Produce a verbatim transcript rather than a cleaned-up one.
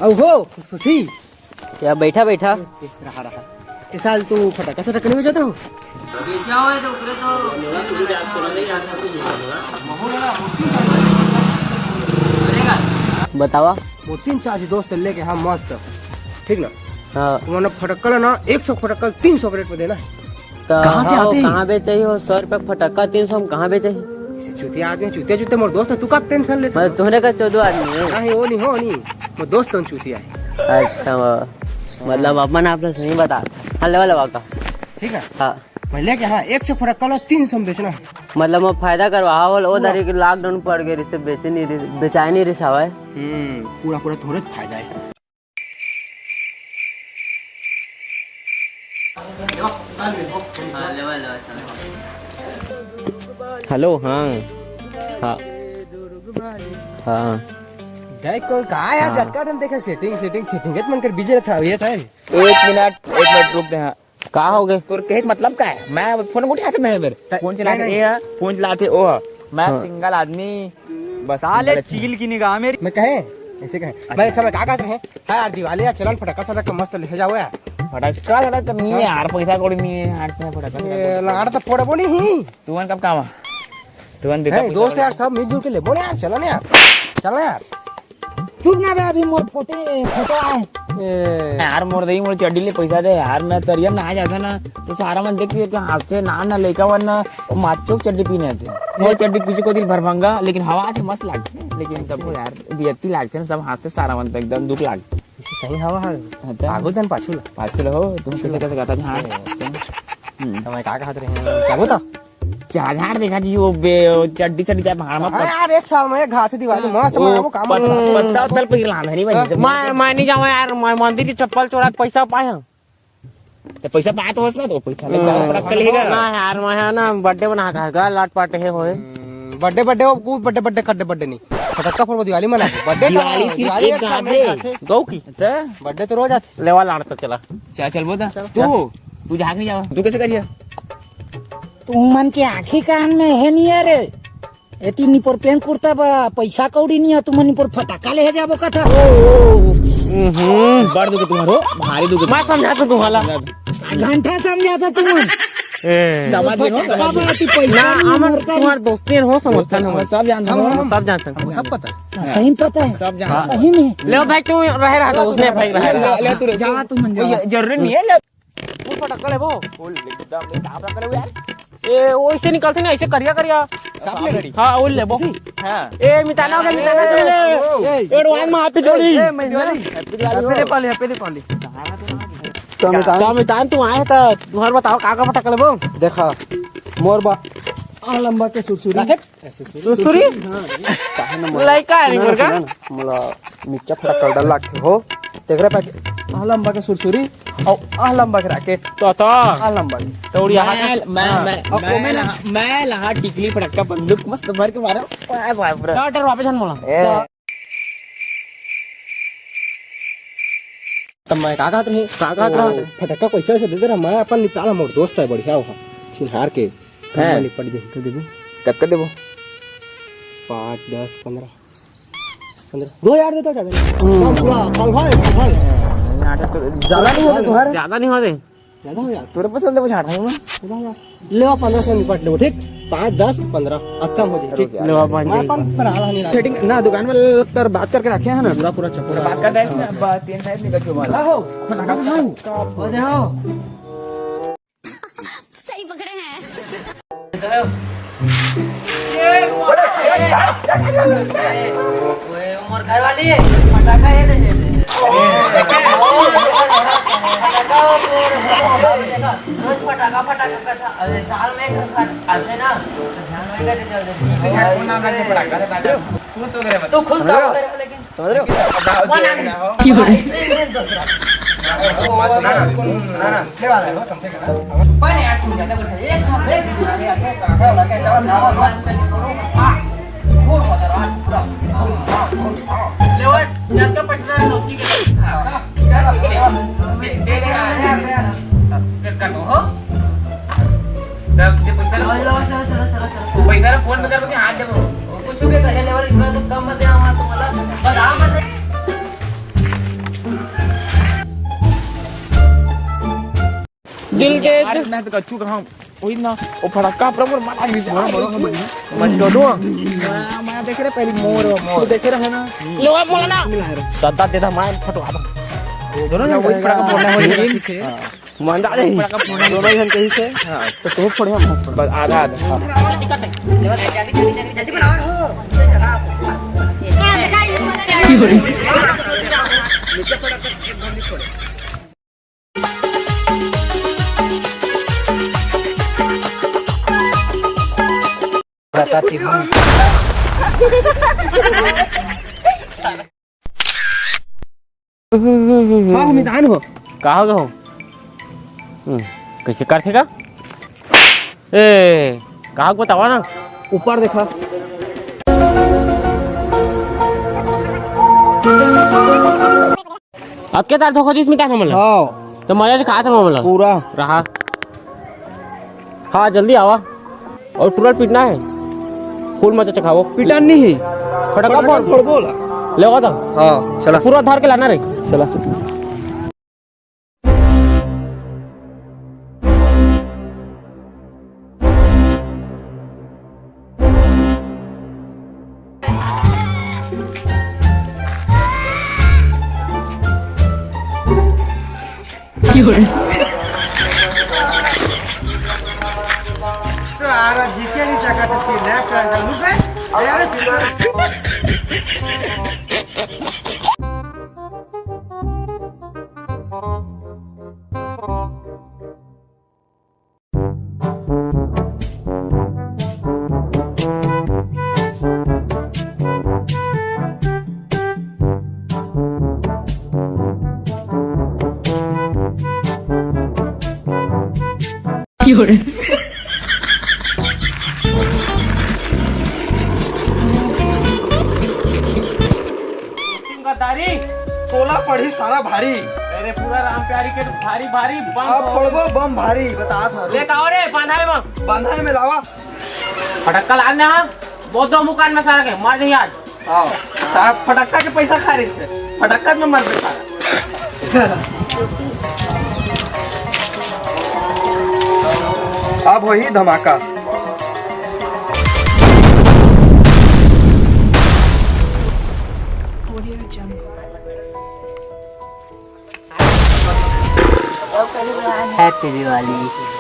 अउ हो, खुशखुशी। या बैठा, बैठा। ए, रहा, रहा। ए, साल तू फटाका सटाका नहीं बजाता हो? बेचा होय तो ओकरे तो बतावा। मोर तीन चार झी दोस्त लेके, हाँ, मस्त, ठीक ना? हाँ। ओमन फटक्का ला ना, एक सौ फटक्का तीन सौ के रेट में देना। त कहाँ से हाँ, आते हैं? कहाँ बेचही हो? सौ रुपया फटक्का, तीन सौ में कहाँ बेचही? ऐसे चूतिया आदमी, चूतिया, चूतिया, मोर दोस्त है, तू का टेंशन लेता? मतलब, तोहरे का चोदो आदमी है? नहीं, वो नहीं हो, नहीं। मोर दोस्त है, चूतिया है। अच्छा, वो, मतलब, अपन आप लोग सही बता। हाँ, लेवा, लेवा का। ठीक है? हाँ। मैं लेके, हाँ, एक सौ फटक्का ला, तीन सौ में बेचना है। मतलब, वो फायदा करवा, हाँ, वो, वो पूरा। दारी के lockdown पड़ गए, रिसे बेचे नहीं, रिसे, बेचाए नहीं रिसावा है। हम्म, पूरा, पूरा तोहरे फायदा है। हाँ, लेवा, लेवा, चलो। हेलो, हाँ। हाँ। हाँ। गए कौन, कहाँ यार, हाँ। जतका दिन देखे setting, setting, setting, ये तो मन कर busy रहता है, ये था। एक मिनट, एक मिनट रुक दे, हाँ। का हो गए? तोर कहे के मतलब का है? मैं फोन उठा के नहीं मेरे। त-, फोन चला नहीं, के नहीं। ए है, फोन चलाते ओ है। मैं हाँ। Single आदमी, बस साले single। चील की निगाह मेरी। मैं कहे, ऐसे कहे। अच्छा। मैं, अच्छा, मैं का कहत रहे? हाँ यार, दिवाली है, चलन फटाका सटाका मस्त ले जाओ यार। फटाका सटाका तो नहीं है हाँ। यार, पैसा कौड़ी नहीं है यार, तुम्हें फटाका ए, सटाका। लाड़ तो फोड़बो नहीं। तुमन कब काम आ? तुमन देखा नहीं, पैसा दोस्त कौड़ी। यार, सब मिलजुल के लेबो ना यार, चलो ना यार, चलो ना यार। चुप ना बे, अभी मोर फोटे, फोटो आए। ए। यार, मोर दई, मोर चड्डी ले पैसा दे यार, मैं तरिया में नहाए जाता ना, तो सारा मन देख के हाथ से ना, ना लइका मन ना, वो माचो चड्डी पीने आते। मोर चड्डी पीछे को दिल भरभंगा, लेकिन हवा से मस्त लागथे, लेकिन तब यार, बियत्ती लागथे ना, सब हाथ से सारा मन तो एकदम दुख लागथे। इसे सही हवा है। हाँ, तो? आगो जन पाछू ला। पाछू ला हो, तुम कैसे, कैसे गाता था? हाँ। हम्म। तो मैं का कहत रहे हैं? क्या बोलता? चार झाड़ देखा जी, वो बे-, वो चड्डी, चड्डी चाहे भाड़ में हाँ पत-, यार, एक साल में एक घात दिवाली, हाँ। मस्त वो मनाबो, काम पत-, मनाबो। पत्ता उत्ता ल पहिर लाना, नहीं बनी हाँ। मैं, मैं नहीं जाऊँ यार, मैं मंदिर की चप्पल चोरा के पैसा पाए हूँ। तो पैसा पाए तो होस ना, तो पैसा ले जाओ, हाँ। पटक के लेगा। ना यार, मैं है ना, birthday बना के आएगा, लाट पाटे है होए। हम्म, birthday, birthday, वो कोई birthday, birthday, कड्डे birthday नहीं। फटक्का फोड़बो, दिवाली मना। Birthday तो दिवाली सिर्फ दिवाली एक एक साल में घात है। एक घात है। दो की? तो? Birthday तो रोज आते। लेवा लाड़ तो चला। चल, चल, बोल दा। चल। तू, तू झाँक नहीं जावा। तू कैसे करिया? तुमन के आँखी कान में हे नहीं है रे। एती निपोर पेंट कुर्ता बा, पैसा कौड़ी नहीं है, तुमन निपोर फटाका ले जाबो कथा। हम्म, बड़ दुख तुम्हारो, भारी दुख। मैं समझाता तुम्हाला। घंटा समझाता तुमन। ए। समझ गए हो, फटाका समझ गए। बा, एती पैसा ना, नहीं है, हमर मोर का तुम्हार दोस्ती हो, समझता ना हम। सब जानते हम, हो। हम सब जानते हैं। हमको सब पता है। हाँ, सही में पता है। सब जानते हैं। सही में। ले भाई, तू रहे रहा तो उसने भाई रहे रहा। ले, ले, तू रहे। जा, तू मन जा। कोई जरूरी नहीं है, ले। तू फटक्का लेबो? फुल एकदम ले, दाम रख ले यार। ए, वो ऐसे निकलते ना, ऐसे करिया, करिया। सब ले। हाँ, वो लेबो। हाँ। ए, मिताना हो गया, मिताना हो गया। ए, advance में happy दिवाली। ए, मैं Diwali. Happy Diwali. Happy Diwali, happy Diwali. तो मितान, तो मितान, तू आए तो तुम्हारे बताओ, का का फटक्का लेबो? देखा, मोर बा, आ लंबा के सुरसुरी। सुरसुरी? हाँ। काहे न मोला, लइका है नी सुना ना, मुर्गा? सुना ना, मोला मिर्चा फटक्का डर लागथे हो। तेकरे पाके आ लंबा के सुरसुरी अउ आ लंबा के rocket। तो, तो। आ लंबा के। तो उड़िया मैं, हाथ। मैं, हाँ। मैं, अउ मैं ओमे ना लहा, मैं लहा टिकली फटक्का बंदूक मस्त भर के मारा। वाह, वाह, पूरा। तो डर वापस हन मोला। ए। तब मैं का कहत रही? का कहत रहा? फटक्का पैसा वैसे दे दे रहा, मैं अपन निपटा ला, मोर दोस्त है बढ़िया, वो छिनहार के। हैं? मैं निपट दे, तो देबो। कतका देबो? पाँच, दस, पन्द्रह। पन्द्रह। दो हजार देता, ज्यादा नहीं। हम्म। कम पूरा, कल भाई, कल भाई। यहाँ तो ज्यादा नहीं होते तुम्हारे? ज्यादा नहीं होते। ज्यादा हो यार। तोरे पसंद है, वो झाड़ रहा हूँ मैं। ज्यादा हो यार। ले, पन्द्रह सौ निपट ले, ठीक? पाँच, दस, पन्द्रह, अब कम हो जाए, ठीक? रुक यार। ले, पाँच मैं अपन बना रहा नहीं। Setting ना, दुकान में लगकर बात करके रखे हैं ना। पूरा, पूरा चप्पल। बात करता है इसमें, बात तीन साइड निकल चुका है। आहो, फटाका तो खाऊं। हो जाओ। सही पकड़े हैं। ओए, मोर घर वाली है, फटाका ये दे दे। फटाका वो मोर, रोज फटाका, फटाका का था। अरे, साल में एक बार आते ना, तो ध्यान वही कर देते। तू खुश तो हो गया, लेकिन समझ रहे हो? समझ रहे हो? पैसा फोन पे कर, हाथ देखो। कुछ भी कहे लेवल, इतना तो कम मत है हमारा, तुम्हारा। बस आप मत। दिल के आज मैं तो कच्चू कहाँ, वही ना, वो फड़क्का पर मोर माता नहीं। बड़ा, बड़ा, हम मत छोड़ो। मैं, मैं देखे रहे पहली मोर, मोर। तू देखे रहे ना? लोग बोला ना। सदा देता मैं फटवा दूँ। दोनों ना वही फड़क्का फोड़ना है, वही। हाँ। मंदा नहीं। फड़क्का फोड़ना है। दोनों जन कहीं से? हाँ। तो तू फोड़े, हम फोड़े। बस आधा, आधा। हाँ। जल्दी बनाओ। बताती हूँ। हाँ, हम इधान हो। का हो गए हो? हम्म, कैसे करथे का? ए, का हो बतावा ना? ऊपर देखा। अतके तार धोखा दिस मितान हमन ला। हाँ। तो मजा से खात हन हमन ला। पूरा। रहा। हाँ, जल्दी आवा। और टूरा ल पीटना है। फुल मजा चखावो। पीटन नहीं है। फटाका फटाका फोड़। फोड़बो ला। ले आवा तो। हाँ, चला। पूरा धार के लाना रे। चला। गद्दारी। तोला पड़ही सारा भारी। अरे पूरा राम प्यारी के भारी भारी बम अब हो। पड़बो बम भारी, बता था। ले काओ रे, बांधा है बम। बांधा है में लावा। फटक्का लान दे, हाँ। बहुत दो मुकान में सारा के, मार दे आज। हाँ, सारा फटक्का के पैसा खा रहे थे। फटक्का में मर गए सारा। अब वही धमाका। Happy Diwali।